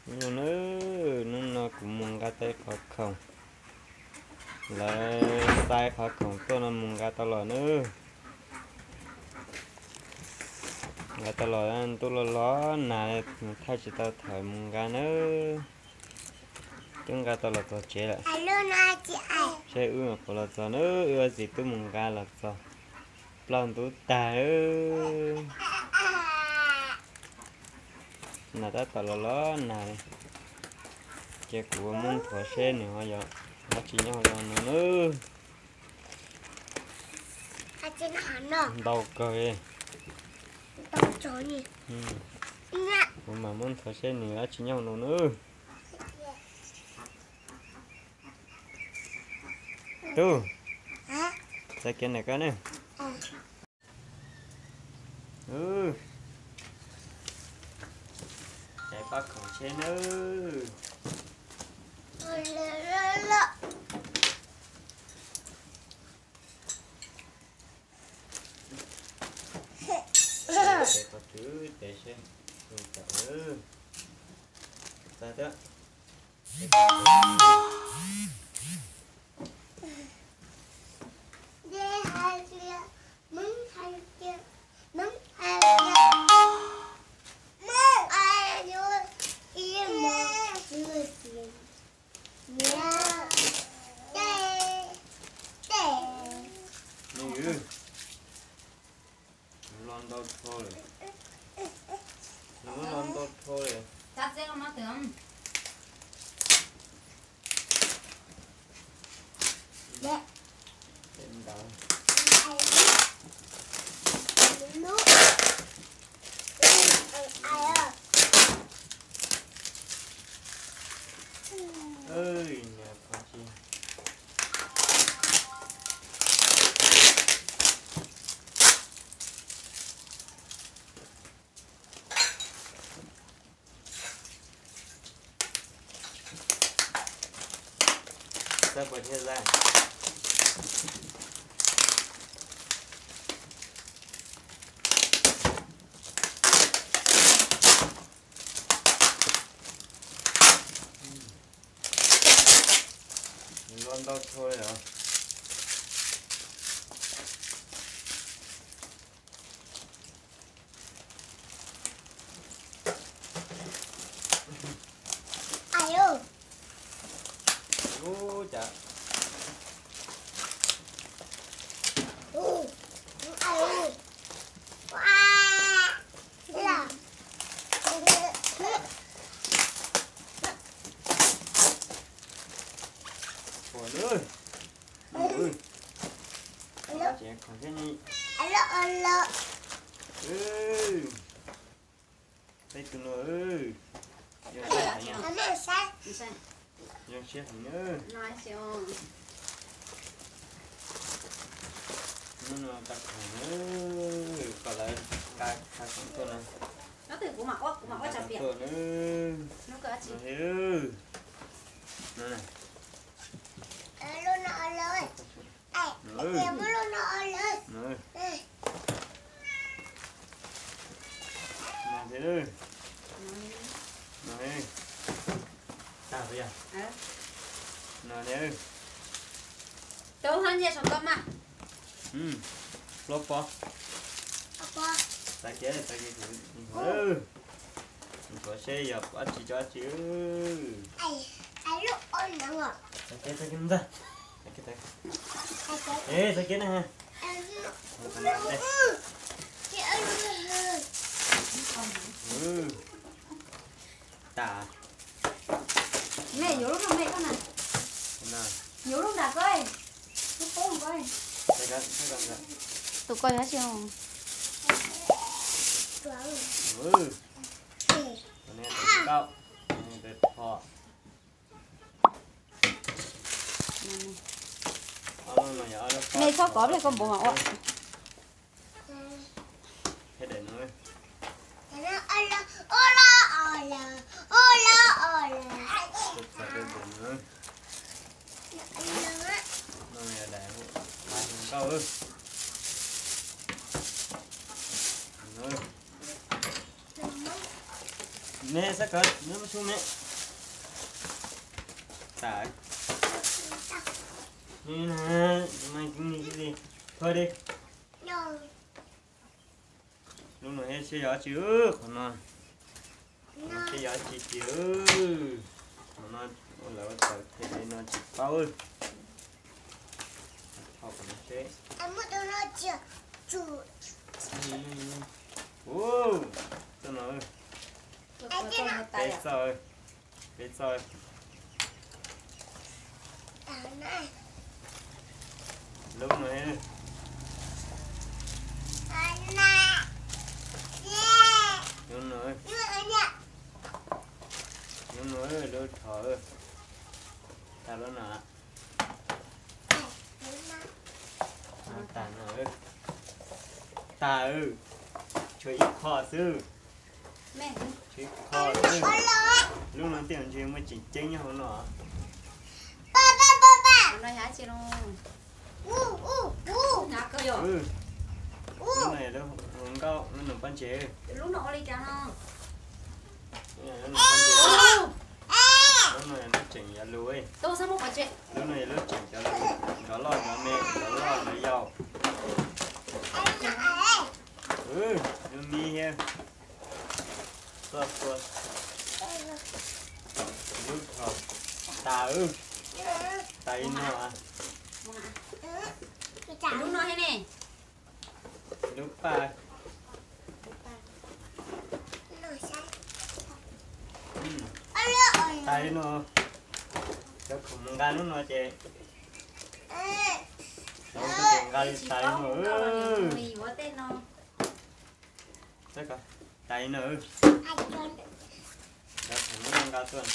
Nyob zoo nawb, hnub no kuv mus nqa tau ib qhov khoom, lawv xa ib qhov khoom tuaj no mus nqa tau los nawb. Nqa tau los ntuj los los nag, mus thaij tsis tau thaum mus nqa nawb. Twb nqa tau los txog tsev lawm. Seb wb mus qhov los txog nawb, wb ob txiv tub mus nqa los txog, plaub ntub tag. Nag tab tom los los nag li. Ces kuv muab nthuav seb nws ho yog dab tsi nyob hauv no nawb. Ntau kawg li. Kuv mam muab nthuav seb nws dab tsi nyob hauv no nawb. Tub, txais kiag ntawm koj ne. Caiv pab khoom tsheb nawb. Caiv qhov twg caiv seb, tau txais thiab. Los ntau dhau lawm. Los ntau dhau lawm. Xab puas thiaj za. Los ntau dhau li os. Ub, cas Ua lwj. Ces khoom thiab ne. Peb tus no, zoo siab heev na. Hnub no tau khoom na, kom lawv nqa khoom tuaj na. Tuaj na. No na. No thiab. No thiab. Tag thiab. No thiab. Tau hab nyiaj saum koj mas. Plaub pob. Txav kiag, txav kiag. Nthuav seb yog dab tsi cov dab tsi. Txav kiag, txav kiag ntag. Txav kiag, txav kiag na. Tas. Mej yuav lub no mej koj na. Yuav lub nram koj. Lub qub koj. Tus koj yog dab tsi? Mej txhob kov pliag koj npau mas ua. Ne, xab kawv, neb muab tsub ne. Tas. Ni na, mas ni li, thua di. Lub no thiab seb yog tsi, qhov no. Seb yog tsi tiag. Qhov no lawv ua tawm them li no tsis paub. Thaum no seb. Ub, txoj no. Peb txoj, peb txoj. Lub no. Lub no. Lub no, lub thov. Tas lub no. Tas no. Tas, tshuav ib qho xwb. Tshuav ib qho xwb. Lub no tej zaum ntshe muaj tseem ceeb nyob hauv no. Lub no yog lub hluas nkauj, lub no pob ntseg. Lub no ua li cas no? Lub no yog lub tseem cov lus. Lub no yog lub tseem cov lus, nrov loj nrov me, nrov loj nrov yau. Lub mi thiab. Txoj tua. Lub thov. Tas, tas li no. Lub no thiab ne. Lub paj. Tas li no. Cov khoom mus nqa lub no ces, cov khoom nqa li tas li no. Tas li no. Cov khoom no nqa tuaj.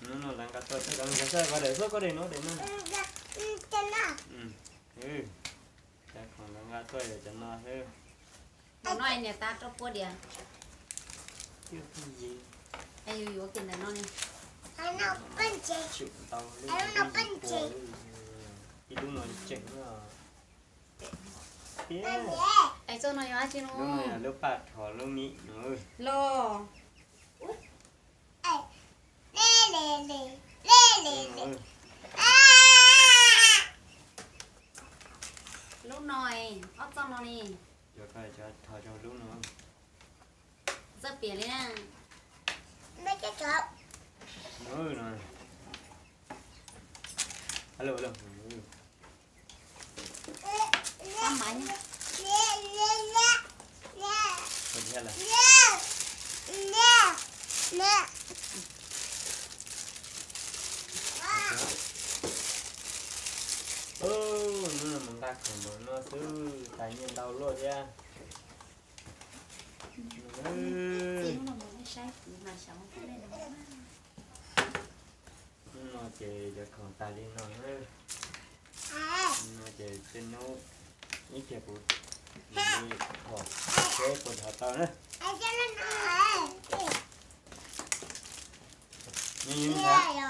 No lawv nqa tuaj, cov khoom nqa tuaj, koj daim xwb, koj daim no, daim no. Cov khoom lawv nqa tuaj yog cov no xwb. Tus no niam tas rau pua diam. Yus yuav kiag ntawm no ne. Ib lub no tseem no. Thiab, es txoj no yog dab tsi no? Lub no yog lub paj thov lub mi no. Los. Lub no, ob txoj no ne. Thov rau lub no. Txawj piav li na. Hnub no mus nqa khoom mus no xwb, tas nyiaj ntau luaj thiab. Hnub no ces cov khoom tas li no na. Hnub no ces tej hnub ib pliag kuv mam li thom seb puas thov tau na. Nyob nyob